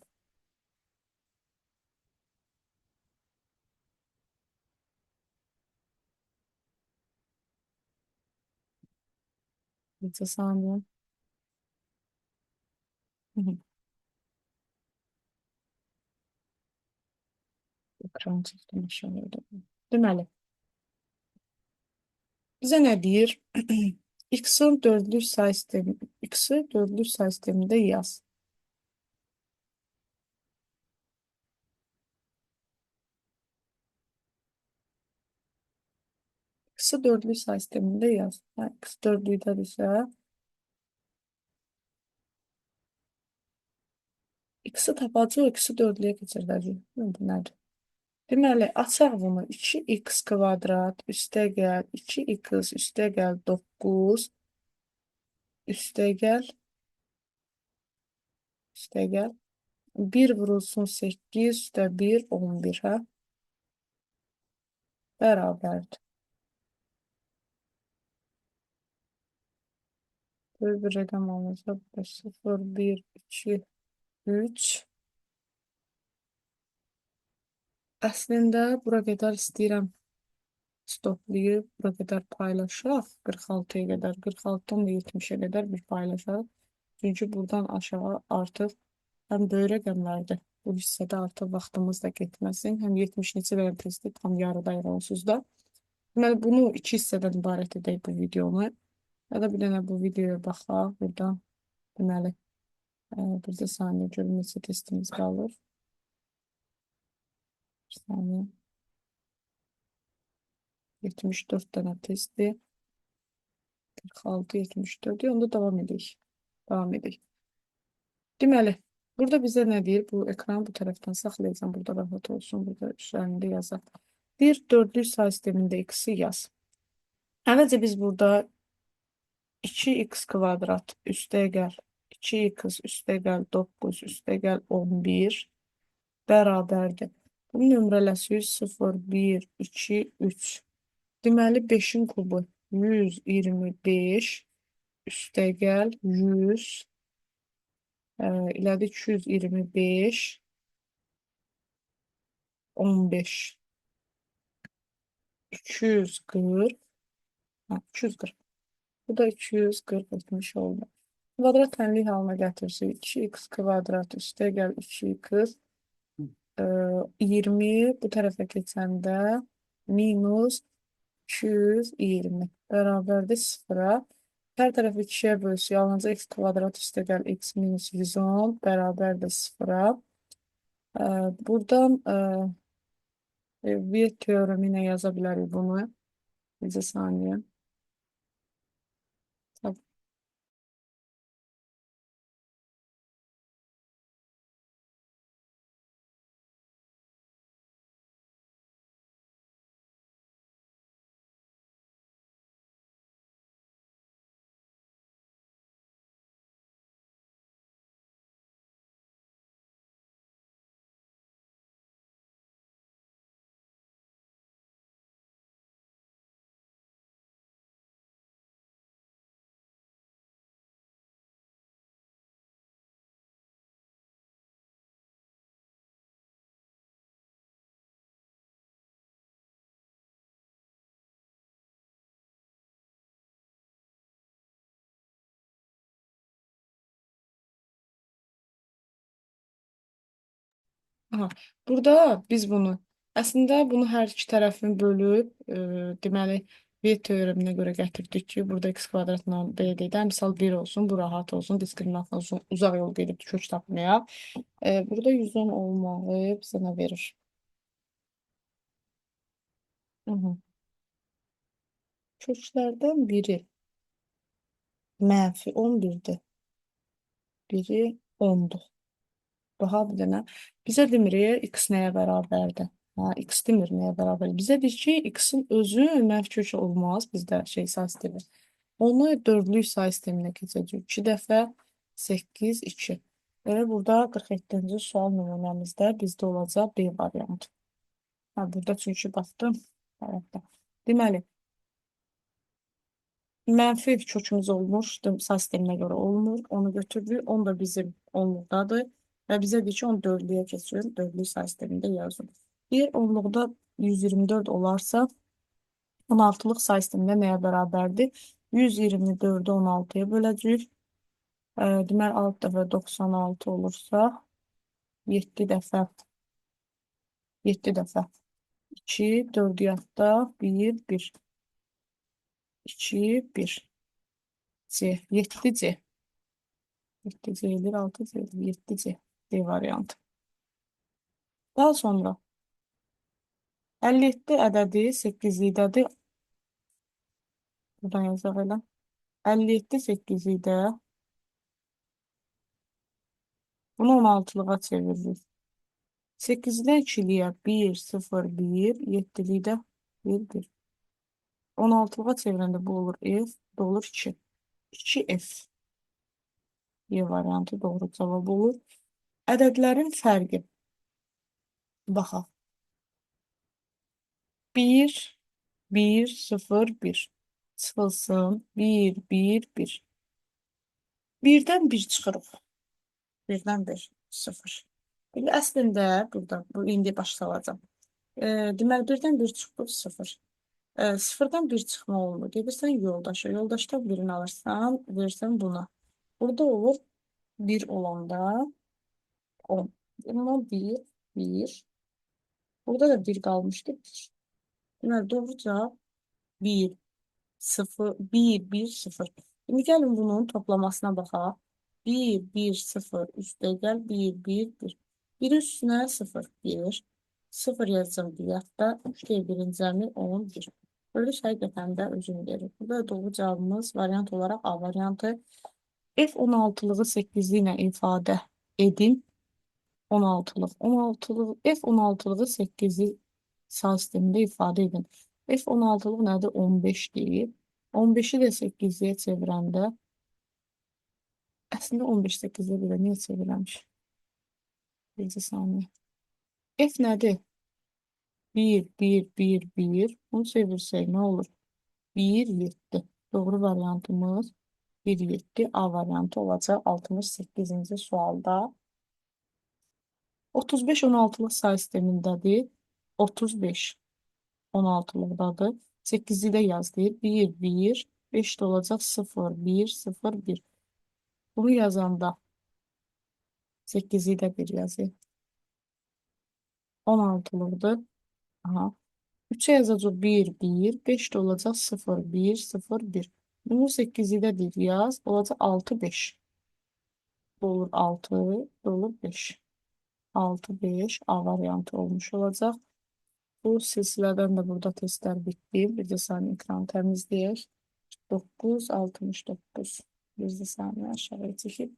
Neçə saniyə? Hı -hı. Ekran çəkdim aşağıya. Deməli, bizə nə deyir? X-in dördlük say sistemi, X-i dördlük say sistemində yaz. X-i dördlük say sistemində yaz. Hə, X dördlükdədirsə, X-i tapacaq, X-i dördlüyə keçirdəcək. Bu nədir? Deməli, açaq bunu. 2x kvadrat üstə gəl 2x üstə gəl 9 üstə gəl üstə gəl 1 vurulsun 8 üstə 1 11, hə? Bərabərdir. Böyük bir rəqəm olacaq. 0, 1, 2, 3. Əslində, bura qədər istəyirəm stoplayıb, bura qədər paylaşaq. 46-ya qədər, 46-dan da 70-ə qədər bir paylaşaq. Çünki buradan aşağı artıq həm böyük rəqəmlərdir. Bu hissədə artıq vaxtımız da getməsin. Həm 70 neçə verən testi tam yarıdayıq onsuz da. Deməli, bunu iki hissədən ibarət edək bu videonu. Ya da bir dənə bu videoya baxaq. Burada deməli, bir də saniyə görüm neçə testimiz qalır. Bir saniyə. 74 dənə testdir. 46, 74. Onda davam edək. Davam edək. Deməli, burada bizə nə deyir? Bu ekranı bu tərəfdən saxlayacağam. Burada rahat olsun. Burada üzərində yazaq. Bir dördlük say sistemində x-i yaz. Əvvəlcə biz burada 2x kvadrat üstə gəl 2x üstə gəl 9 üstə gəl 11 bərabərdir. Bunun nömrələsi 0, 1, 2, 3. Deməli 5-in kubu 125 üstə gəl 100 elədi 225 15 240 ha, 240. Bu da 240 etmiş oldu. Kvadrat tənlik halına gətirsək 2x kvadrat üstə gəl 2x 20 bu tərəfə keçəndə minus 220 bərabərdir sıfıra. Hər tərəfi 2-yə bölsək, yalnızca x kvadrat üstə gəl x minus 110 bərabərdir sıfıra. Buradan bir teoremi ilə yaza bilərik bunu. Necə saniyə. Aha, burada biz bunu, əslində bunu hər iki tərəfini bölüb, deməli, V teoreminə görə gətirdik ki, burada x kvadratla b dedə, misal 1 olsun, bu rahat olsun, diskriminantla uzaq yol gedib kök tapmayaq. Burada 110 olmağı bizə nə verir? Hı. Köklərdən biri mənfi 11-dir, biri 10-dur. Daha bir dənə. Bizə demir x nəyə bərabərdir? Ha, x demir nəyə bərabərdir? Bizə deyir ki, x-in özü mənfi kökü olmaz bizdə şey say sistemi. Onu dördlük say sisteminə keçəcək. 2 dəfə 8, 2. Elə burada 47-ci sual nümunəmizdə bizdə olacaq B variantı. Ha, burada çünki baxdım. Tərəfdə. Deməli, mənfi kökümüz olmur, say sisteminə görə olmur. Onu götürdük. 10 da bizim onluqdadır. Və bizə deyir ki, onu dördlüyə keçirir. Dördlük say sistemində yazın. Bir onluqda 124 olarsa, 16-lıq say sistemində nəyə bərabərdir? 124-ü 16-ya böləcəyik. Deməli, 6 dəfə 96 olursa, 7 dəfə 7 dəfə 2, 4 yadda 1, 1. 2, 1. C, 7C. 7C eləyir, 6C eləyir, 7C. D variantı. Daha sonra 57 ədədi 8-likdədir. Buradan yazaq elə. 57 8-likdə. Bunu 16-lığa çeviririk. 8-dən 2-liyə 1, 0, 1, 7-likdə 1, 1. 16-lığa çevirəndə bu olur F, bu olur 2. 2F. Y variantı doğru cavab olur. Ədədlərin fərqi. Baxaq. 1, 1, 0, 1. Çıxılsın. 1, 1, 1. 1-dən 1 çıxırıq. 1-dən 1, 0. İndi əslində burada, bu indi başa salacağam. Deməli, 1-dən 1 çıxdıq, 0. 0-dan 1 çıxma olmur. Gedirsən yoldaşa. Yoldaşdan birini alırsan, verirsən buna. Burada olur 1 olanda 10. Deməli, 1, 1. Burada da 1 qalmışdı, 1. Deməli, doğru cavab 1, 0, 1, 1, 0. İndi gəlin bunun toplamasına baxaq. 1, 1, 0, üstə gəl, 1, 1, 1. 1 üstünə 0, 1. 0 yazacağım bir yadda. 3 deyil birin cəmi 11. Bölüş həqiqətən də özünü verir. Burada doğru cavabımız variant olaraq A variantı. F16-lığı 8-li ilə ifadə edin. 16-lıq, 16-lıq, F16-lığı 8-li say sistemində ifadə edin. F16-lıq nədir? 15 deyil. 15-i də 8-liyə çevirəndə əslində 15 8-ə belə niyə çevirəmiş? Bircə saniyə. F nədir? 1, 1, 1, 1. Bunu çevirsək nə olur? 1, 7. Doğru variantımız 1, 7. A variantı olacaq 68-ci sualda. 35 16-lıq say sistemindədir. 35 16-lıqdadır. 8-i də yaz deyir. 1, 1, 5 də olacaq 0, 1, 0, 1. Bunu yazanda 8-i də 1 yazayım. 16-lıqdır. Aha. 3'e yazacaq 1, 1, 5 də olacaq 0, 1, 0, 1. Bunu 8-i də 1 yaz. Olacaq 6, 5. Bu olur 6, bu olur 5. 6, 5 A variantı olmuş olacaq. Bu silsilədən də burada testlər bitdi. Bir də saniyə ekranı təmizləyək. 9, 69. Bir də saniyə aşağıya çəkib.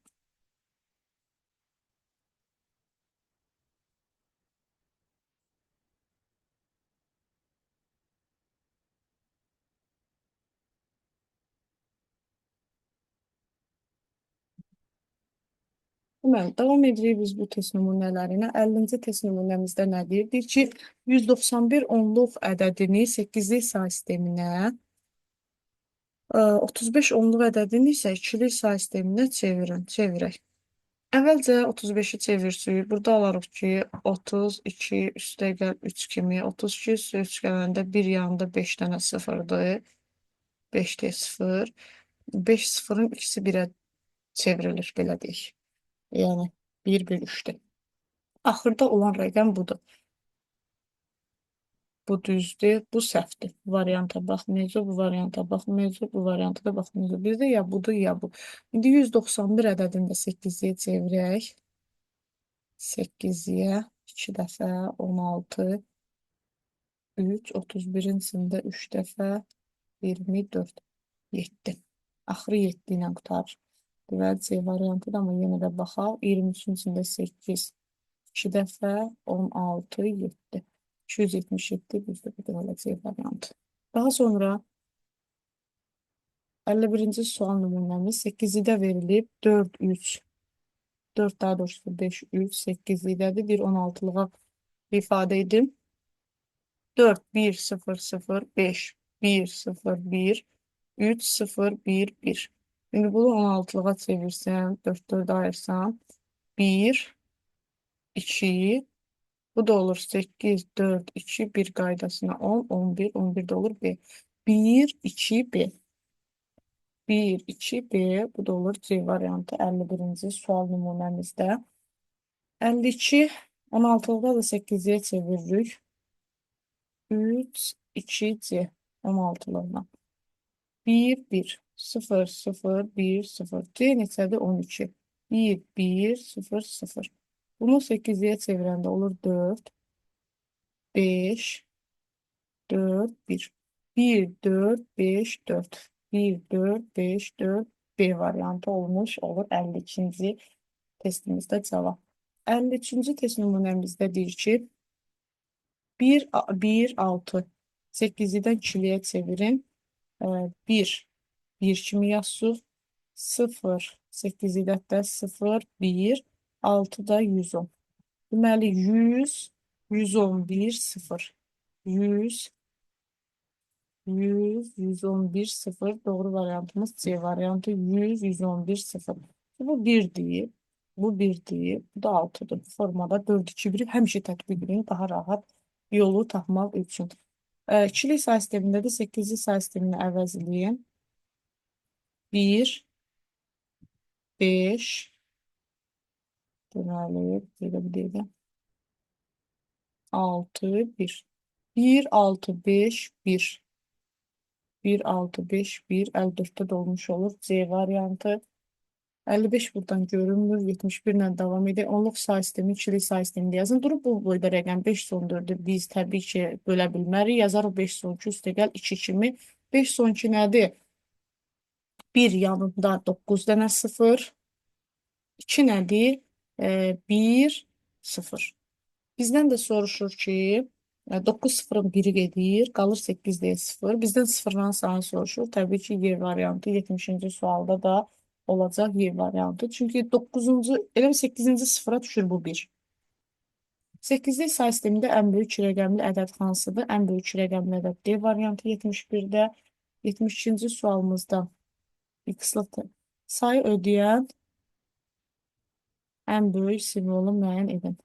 Deməli, davam edirik biz bu test nümunələrinə. 50-ci test nümunəmizdə nə deyir? Deyir ki, 191 onluq ədədini 8-lik say sisteminə, 35 onluq ədədini isə ikilik say sisteminə çevirin, çevirək. Əvvəlcə 35-i çevirsək, burada alarıq ki, 32 üstə gəl 3 kimi, 32 üstə 3 gələndə bir yanında 5 dənə sıfırdır. 5 də 0. 5 sıfırın ikisi 1-ə çevrilir, belə deyək. Yəni 1, 1, 3-dür. Axırda olan rəqəm budur. Bu düzdür, bu səhvdir. Bu varianta baxmayacaq, bu varianta baxmayacaq, bu varianta da baxmayacaq. Bizdə ya budur, ya bu. İndi 191 ədədini də 8-liyə çevirək. 8-yə 2 dəfə, 16, 3, 31-in içində 3 dəfə, 24, 7. Axırı 7 ilə qurtarır. Deməli, C variantıdır, amma yenə də baxaq. 23-ün içində 8, 2 dəfə, 16, 7. 277 düzdür, bu da elə C variantı. Daha sonra 51-ci sual nümunəmiz 8-də verilib 4, 3, 4 daha doğrusu 5, 3, 8-lidədir. Bir 16-lığa ifadə edim. 4, 1, 0, 0, 5, 1, 0, 1, 3, 0, 1, 1. İndi bunu 16-lığa çevirsəm, 4, 4 ayırsam, 1, 2, bu da olur 8, 4, 2, 1 qaydasına 10, 11, 11 də olur B. 1, 2, B. 1, 2, B. Bu da olur C variantı 51-ci sual nümunəmizdə. 52, 16-da da 8-yə çeviririk. 3, 2, C. 16-lığına. 1, 1, 0, 0, 1, 0. C neçədir? 12. 1, 1, 0, 0. Bunu 8-yə çevirəndə olur 4, 5, 4, 1. 1, 4, 5, 4. 1, 4, 5, 4. B variantı olmuş olur 52-ci testimizdə cavab. 53-cü test nümunəmizdə deyir ki, 1, 1, 6, 8-dən 2-liyə çevirin. 1, 1 kimi yazsın. 0, 8-də də 0, 1, 6 da 110. Deməli 100, 111, 0. 100, 100, 111, 0. Doğru variantımız C variantı 100, 111, 0. Bu 1-dir. Bu 1-dir. Bu da 6-dır. Bu formada 4, 2, 1-i həmişə tətbiq edin. Daha rahat yolu tapmaq üçün. İkili say sistemində də 8-li say sistemini əvəz eləyin. 1, 5, deməli, belə bir dəqiqə. 6, 1. 1, 6, 5, 1. 1, 6, 5, 1. 54-də dolmuş olur. C variantı. 55 buradan görünmür. 71 ilə davam edir. Onluq say sistemi, ikili say sistemində yazın. Durub bu boyda rəqəm 514-ü biz təbii ki bölə bilmərik. Yazarıq 512 üstəgəl 2 kimi. 512 nədir? 1 yanında 9 dənə 0. 2 nədir? 1, 0. Bizdən də soruşur ki, 9 sıfırın biri gedir, qalır 8 deyə 0. Bizdən sıfırdan sayını soruşur. Təbii ki, Y variantı 70-ci sualda da olacaq Y variantı. Çünki 9-cu, elə 8-ci sıfıra düşür bu 1. 8-lik say sistemində ən böyük rəqəmli ədəd hansıdır? Ən böyük rəqəmli ədəd D variantı 71-də. 72-ci sualımızda x-lıq sayı ödəyən ən böyük simvolu müəyyən edin.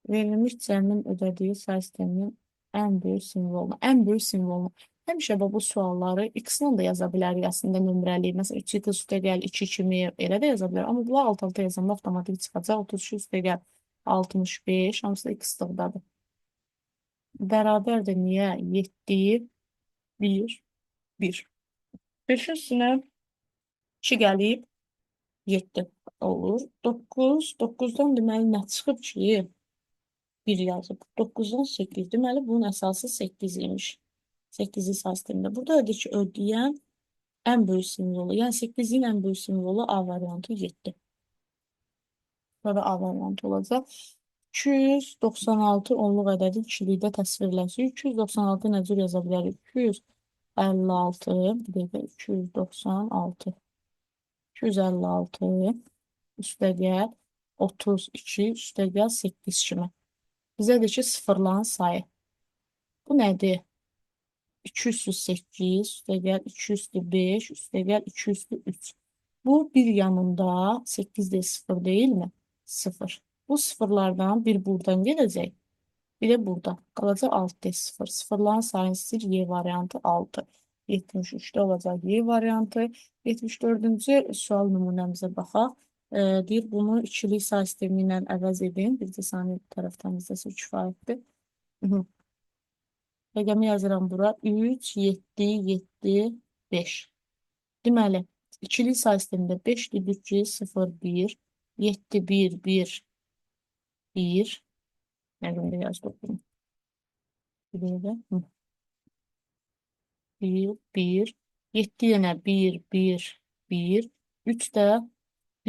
Verilmiş cəmin ödədiyi say sisteminin ən böyük simvolunu. Ən böyük simvolunu. Həmişə bu sualları x-la da yaza bilərik əslində nömrəli. Məsələn, 3x üstəgəl 2 kimi elə də yaza bilər. Amma bunlar alt-alta yazanda avtomatik çıxacaq. 32 üstəgəl 65, hamısı da x-lıqdadır. Bərabər də niyə? 7, 1, 1. 5-in üstünə 2 gəlib 7 olur. 9, 9-dan deməli nə çıxıb ki? 1 yazıb. 9-dan 8. Deməli, bunun əsası 8 imiş. 8-li say sistemində. Burada deyir ki, ödəyən ən böyük simvolu. Yəni 8-in ən böyük simvolu A variantı 7. Burada A variantı olacaq. 296 onluq ədədi ikilikdə təsvirləşir. 296 nə cür yaza bilərik? 256, bir dəqiqə, 296. 256 üstəgəl 32 üstəgəl 8 kimi. Bizə deyir ki, sıfırların sayı. Bu nədir? 208 üstəgəl 2 üstü 5 üstəgəl 2 üstü 3. Bu bir yanında 8 deyil 0 değil mi? 0. Bu sıfırlardan bir buradan gedəcək. Bir də burada. Qalacaq 6 deyil 0. Sıfırların sayını istəyir. Y variantı 6. 73-də olacaq Y variantı. 74-cü sual nümunəmizə baxaq. Deyir, bunu ikilik say sistemi ilə əvəz edin. Bir də saniyə tərəfdən izləsə kifayətdir. Rəqəmi yazıram bura. 3, 7, 7, 5. Deməli, ikilik say sistemində 5 dedik ki, 0, 1, 7, 1, 1, 1. Nə görə yazdıq bunu? Bir dəqiqə. 1, 1. 7 yenə 1, 1, 1. 3 də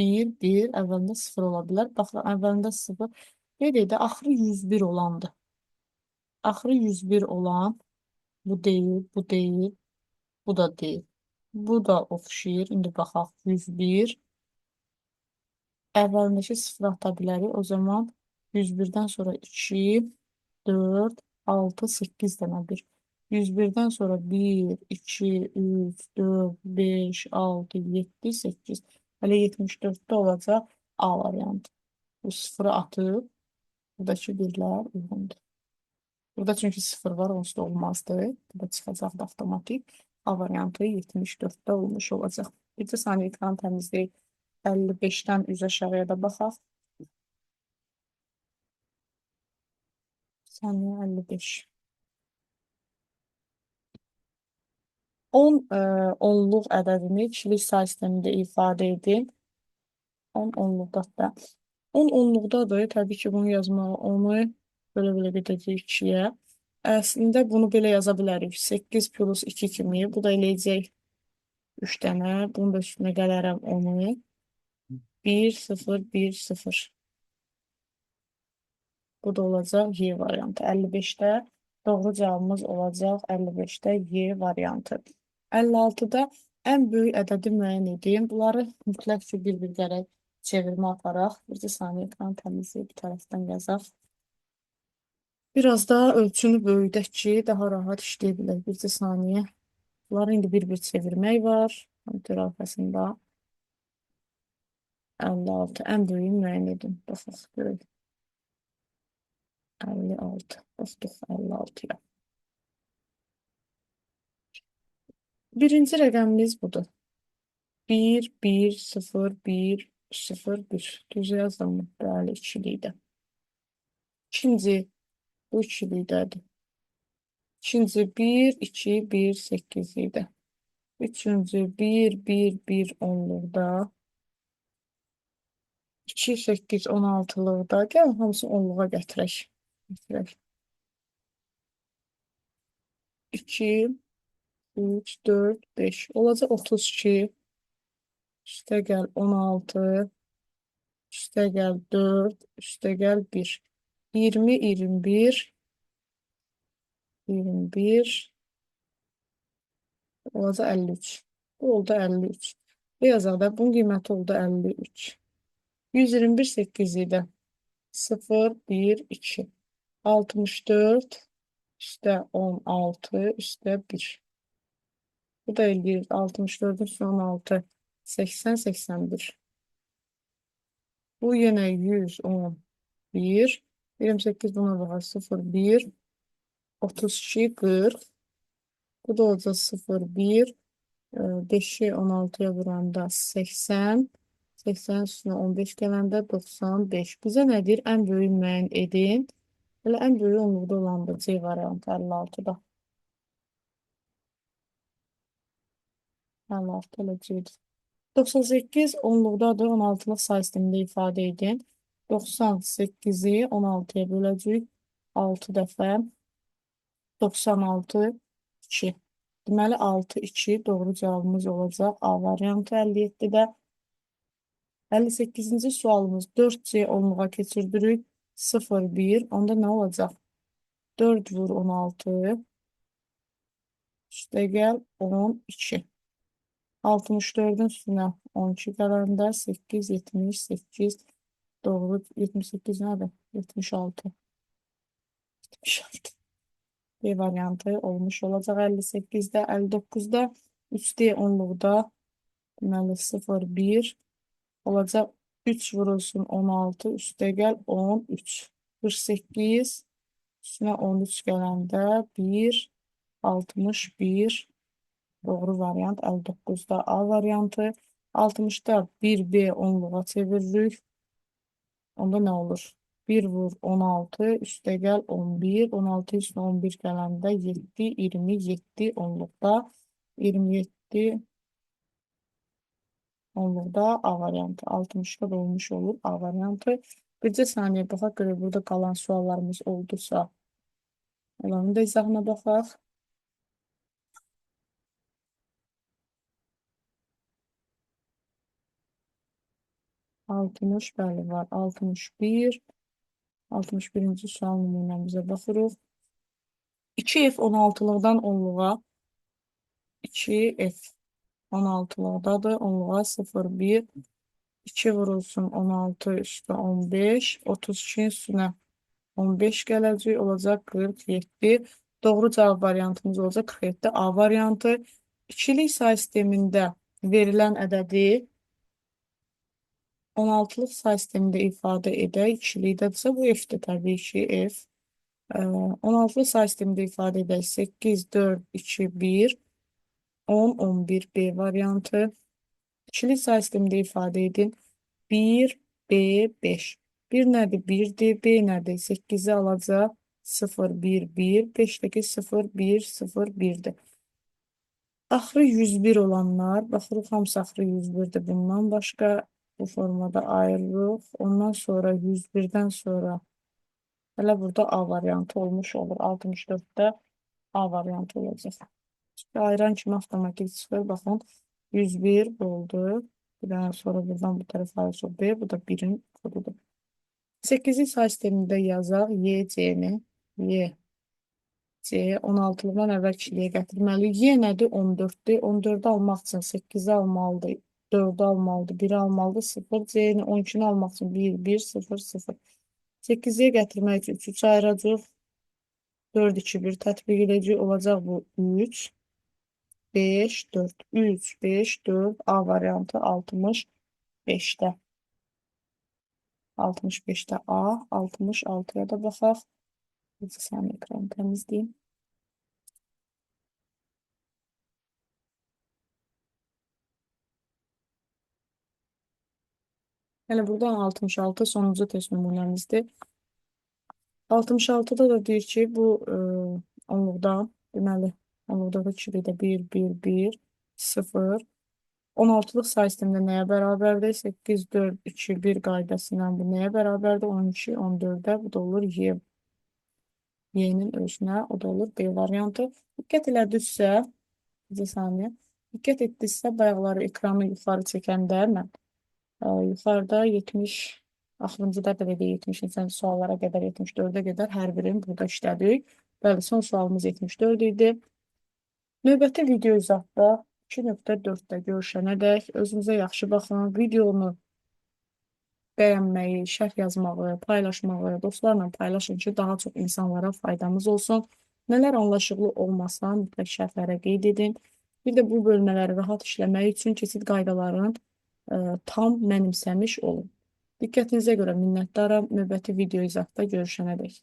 1, 1. Əvvəlində 0 ola bilər. Baxın, əvvəlində 0. Qeyd edək, axırı 101 olandır. Axırı 101 olan bu deyil, bu deyil, bu da deyil. Bu da oxşayır. İndi baxaq 101. Əvvəlindəki 0 ata bilərik. O zaman 101-dən sonra 2, 4, 6, 8 dənə 1. 101-dən sonra 1, 2, 3, 4, 5, 6, 7, 8. Hələ 74-də olacaq A variantı. Bu sıfırı atıb, buradakı birlər uyğundur. Burada çünki sıfır var, onsuz da olmazdı. Burada çıxacaqdı avtomatik. A variantı 74-də olmuş olacaq. Bircə saniyə ekranı təmizləyək. 55-dən üz aşağıya da baxaq. Saniyə 55. 10 onluq ədədini ikilik say sistemində ifadə edin. 10 onluqda da. 10 onluqdadır. Təbii ki, bunu yazmağı onu belə-belə gedəcək 2-yə. Əslində bunu belə yaza bilərik. 8 plus 2 kimi. Bu da eləyəcək 3 dənə. Bunun da üstünə gələrəm onu. 1, 0, 1, 0. Bu da olacaq Y variantı. 55-də doğru cavabımız olacaq 55-də Y variantı. 56-da ən böyük ədədi müəyyən edin. Bunları mütləq ki, bir-bir gərək çevirmə aparaq. Bircə saniyə ekranı təmizləyib bir tərəfdən yazaq. Biraz da ölçünü böyüdək ki, daha rahat işləyə bilək. Bircə saniyə. Bunları indi bir-bir çevirmək var. Kompüter arxasında. 56. Ən böyüyü müəyyən edin. Baxaq, görək. 56. Baxdıq 56-ya. Birinci rəqəmimiz budur. 1, 1, 0, 1, 0, 1. Düz yazdım mı? Bəli, ikilikdə. İkinci, bu ikilikdədir. İkinci, 1, 2, 1, 8-likdə. Üçüncü, 1, 1, 1, onluqda. 2, 8, 16-lıqda. Gəlin, hamısını onluğa gətirək. Gətirək. 2, 3, 4, 5. Olacaq 32. Üstə gəl 16. Üstə gəl 4. Üstə gəl 1. 20, 21. 21. Olacaq 53. Bu oldu 53. Bu yazaq da bunun qiyməti oldu 53. 121 8 idi. 0, 1, 2. 64 üstə 16 üstə 1. Bu da eləyir 64-ün üstə 16. 80, 81. Bu yenə 111. 28 buna baxar 0, 1. 32, 40. Bu da olacaq 0, 1. 5-i 16-ya vuranda 80. 80 üstünə 15 gələndə 95. Bizə nə deyir? Ən böyük müəyyən edin. Belə ən böyük onluqda olandır C variantı 56-da. 56 elə C-dir. 98 onluqdadır. 16-lıq say sistemində ifadə edin. 98-i 16-ya böləcəyik. 6 dəfə. 96, 2. Deməli 6, 2 doğru cavabımız olacaq. A variantı 57-də. 58-ci sualımız 4C onluğa keçirdirik. 0, 1. Onda nə olacaq? 4 vur 16. Üstə gəl 12. 64-ün üstünə 12 gələndə 8, 78. Doğru. 78 nədir? 76. 76. B variantı olmuş olacaq 58-də, 59-da 3D onluqda deməli 0, 1 olacaq. 3 vurulsun 16, üstə gəl 13. 48 üstünə 13 gələndə 1, 61. Doğru variant 59-da A variantı. 60-da 1B onluğa çeviririk. Onda nə olur? 1 vur 16, üstə gəl 11. 16 üstə 11 gələndə 7, 27 onluqda. 27 onluqda A variantı. 60-da da olmuş olur A variantı. Bircə saniyə baxaq görək burada qalan suallarımız oldusa, onların da izahına baxaq. 60, bəli var. 61. 61-ci sual nümunəmizə baxırıq. 2F 16-lıqdan onluğa 2F 16-lıqdadır. Onluğa 0, 1, 2 vurulsun 16 üstə 15, 32 üstünə 15 gələcək, olacaq 47. Doğru cavab variantımız olacaq 47 A variantı. İkilik say sistemində verilən ədədi 16-lıq say sistemində ifadə edək. İkilikdədirsə bu F-dir təbii ki, F. 16-lıq say sistemində ifadə edək. 8, 4, 2, 1, 10, 11 B variantı. İkilik say sistemində ifadə edin. 1, B, 5. 1 nədir? 1-dir. B nədir? 8-i alacaq. 0, 1, 1. 5-dəki 0, 1, 0, 1-dir. Axırı 101 olanlar. Baxırıq, hamısı axırı 101-dir. Bundan başqa bu formada ayırırıq. Ondan sonra 101-dən sonra hələ burada A variantı olmuş olur. 64-də A variantı olacaq. Çünki ayıran kimi avtomatik çıxır. Baxın, 101 oldu. Bir dənə sonra buradan bu tərəfə ayırsaq B, bu da 1-in kodudur. 8-lik say sistemində yazaq Y, C-ni. Y, C, 16-lıqdan əvvəl ikiliyə gətirməliyik. Y nədir? 14-dür. 14-ü almaq üçün 8-i almalıdır, 4-ü almalıdır, 1-i almalıdır, 0. C-ni 12-ni almaq üçün 1, 1, 0, 0. 8-ə gətirmək üçün 3 3 ayıracaq. 4, 2, 1 tətbiq edəcək. Olacaq bu 3, 5, 4. 3, 5, 4. A variantı 65-də. 65-də A, 66-ya da baxaq. Bir saniyə ekranı təmizləyim. Yəni buradan 66 sonuncu test nümunəmizdir. 66-da da deyir ki, bu onluqda, deməli, onluqda da 2-də 1, 1, 1, 0. 16-lıq say sistemində nəyə bərabərdir? 8, 4, 2, 1 qaydası ilə bu nəyə bərabərdir? 12, 14-ə, bu da olur Y. Y-nin özünə, o da olur B variantı. Diqqət elədinizsə, bir saniyə, diqqət etdinizsə, bayaqları ekranı yuxarı çəkəndə mən yuxarıda 70, axırıncıda belə deyək, 70-ci suallara qədər, 74-ə qədər hər birini burada işlədik. Bəli, son sualımız 74 idi. Növbəti video izahatda 2.4-də görüşənədək özünüzə yaxşı baxın. Videonu bəyənməyi, şərh yazmağı, paylaşmağı, dostlarla paylaşın ki, daha çox insanlara faydamız olsun. Nələr anlaşıqlı olmasa mütləq şərhlərə qeyd edin. Bir də bu bölmələri rahat işləmək üçün keçid qaydalarını tam mənimsəmiş olun. Diqqətinizə görə minnətdaram. Növbəti video izahatda görüşənədək.